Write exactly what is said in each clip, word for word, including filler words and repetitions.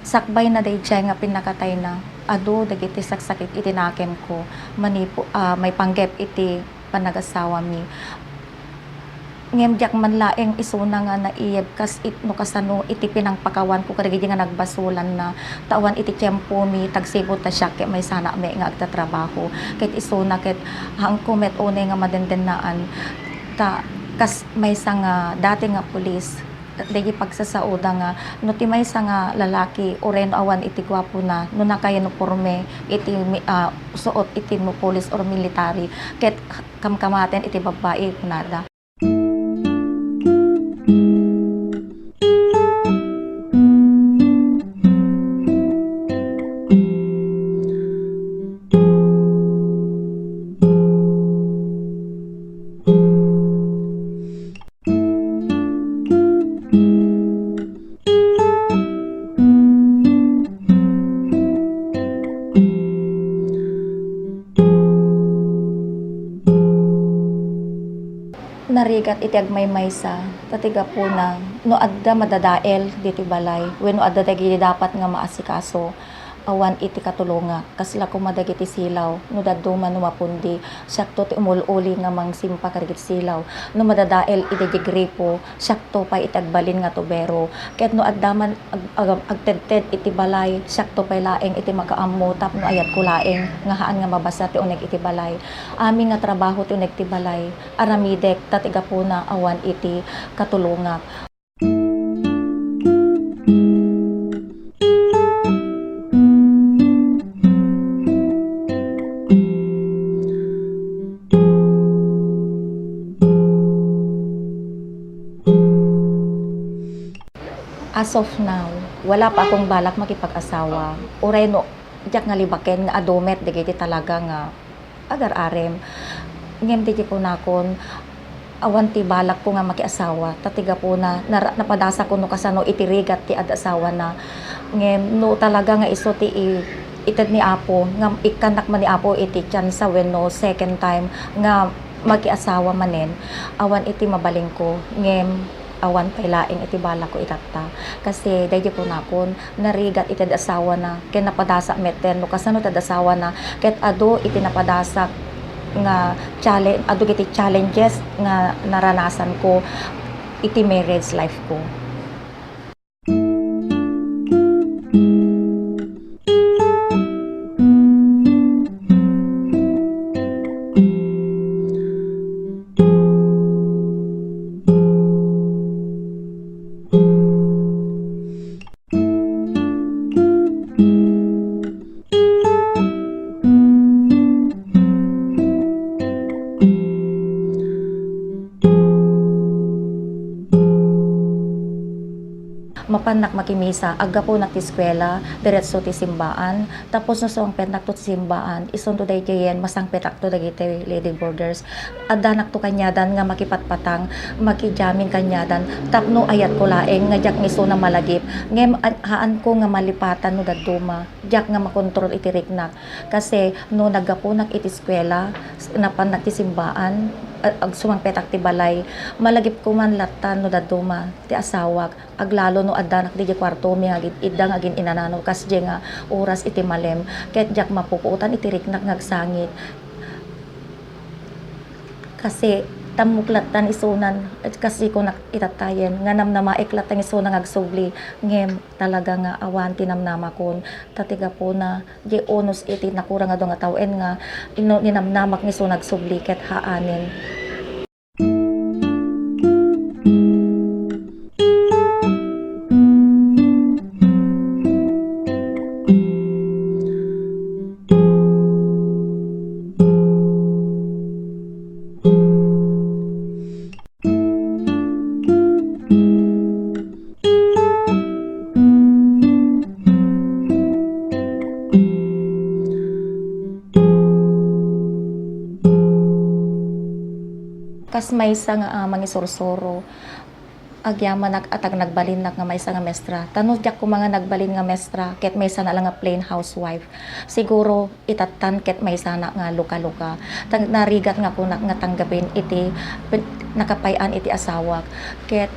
Sakbay na daydiay nga pinnakatayna, adu dagiti saksakit iti nakemko, manipu-, ah, maipanggep iti panagasawami. Ngem diak man laeng isuna nga naiyeb kas it-, no kasano iti pinangpakawanko kadagidi nga nagbasolanna, ta awan iti tiempomi, tagsipud ta siak ket maysanami nga agtatrabaho. Ket isuna ket haanko met unay nga madendennaan, ta kas maysa nga dati nga pulis, dagiti pagsasaoda nga no ti maysa nga lalaki uray no awan iti guapona, no naka-uniforme iti mi-, ah, suot iti mo-, pulis or military, ket kamkamaten iti babbai, kunada. Narigat iti agmaymaysa, ta ti gapuna, no adda madadael ditoy balay, wenno adda dagiti dapat nga maasikaso, awan iti katulongak, kasla koma dagiti silaw, no dadduma no mapundi, siakto ti umul-uli nga mangsimpa kadagiti silaw, no madadael iti gripo, siakto pay iti agbalin nga tubero, ket no adda man ag-, ag-, agtedted iti balay, siakto pay laeng iti makaammo tapno ayatko laeng nga haan nga mabasa ti uneg iti balay. Amin nga trabaho ti uneg ti balay, aramidek ta ti gapuna awan iti katulongak. As of now, wala pa akong balak makipag-asawa. Uray no, diak nga libaken nga adu met dagiti talaga nga agar-arem. Ngem dagiti kunakon, awan ti balakko nga makiasawa. Ta ti gapuna, nara-, napadasakon no kasano iti rigat ti ad-asawana. Ngem no talaga nga isu ti i-, ited ni Apo, nga ikkannak man ni Apo iti tiansa wenno second time nga makiasawa manen, awan iti mabalinko. Ngem awan pay laeng iti balakko itatta. Kasi daydi kunakon, narigat iti ad-asawana, ken napadasa metten no kasano ti ad-asawana, ket adu iti napadasak nga chale-, adu iti challenges nga naranasanko iti marriage lifeko. Mapannak makimisa, aggapunak ti eskuela, diretso ti simbaan, tapos no sumangpetnak to ti simbaan, isunto daydiayen, masangpetak to dagiti lady boarders. Addanakto kaniadan nga makipatpatang, makijamin kaniadan, tapno ayatko laeng nga diak nga isuna malagip, ngem a-, haanko nga malipatan no dadduma, diak nga makontrol iti riknak. Kasi no naggapunak iti eskuela, s-, napannak ti simbaan, a-, agsumangpetak ti balay, malagipko man latta no dadduma ti asawak. Aglalo no addanak didiay kuartomi nga agid-, idda nga agin-inanano kasdiay nga oras iti malem, ket diak mapupuotan iti riknak nga agsangit. Kasi tammok lattan isunan, kasi kunak itattayen, nga namnamaek lattan isuna nga agsubli, ngem talaga nga awan ti namnamakon. Ta ti gapuna, di unos iti nakurang adu nga tawen nga ino-, ninamnamak nga isuna agsubli ket haanen. Kas maysa nga, ah, mangisursuro, agyamanak a ta nagbalinnak nga maysa nga mestra. Ta no diak koma nga nagbalin nga mestra, ket maysana la nga plain housewife. Siguro, itattan ket maysana nga luka-luka. Ta narigat nga kunak nga tanggapin iti pin-, nakapay-an iti asawak. Ket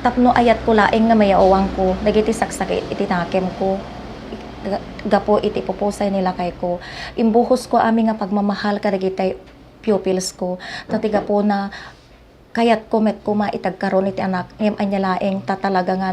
Tapno ayatko laeng nga mayaawangko dagiti saksakit iti nakemko, ga-, gapu iti ipupusay ni lakayko. Imbuhosko amin nga pagmamahal kadagiti pupilsko. Ta ti gapuna, kayatko met koma iti agkaron iti anak, ngem ania laeng ta talaga nga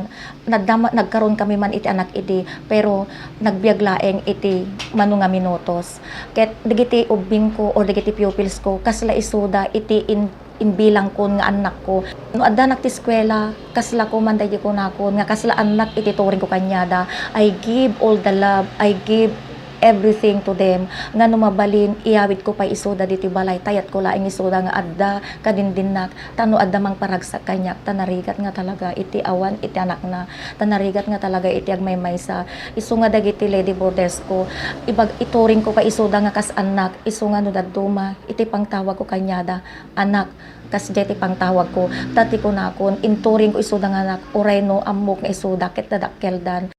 nadama-, nagkaronkami man iti anak idi, pero nagbiag laeng iti mano nga minutos. Ket dagiti ubbingko or dagiti pupilsko, kasla isuda iti in-, imbilangkon nga annakko. No addanak ti eskuela, kasla koman daydi kunakon nga kasla annak iti turingko kaniada. I give all the love, I give everything to them. Nga no mabalin, iyawidko pay isuda ditoy balay, ta ayatko laeng isuda nga adda kadindinnak, ta no adda mangparagsak kaniak, ta narigat nga talaga iti awan iti anakna, ta narigat nga talaga iti agmaymaysa. Isu nga dagiti lady boardersko, ibag-, ituringko pay isuda nga kas annak, isu nga no dadduma, iti pangtawagko kaniada, "Anak, kasdiay ti pangtawagko." Ta ti kunakon, inturingko isuda nga anak, uray no ammok nga isuda ket dadakkeldan.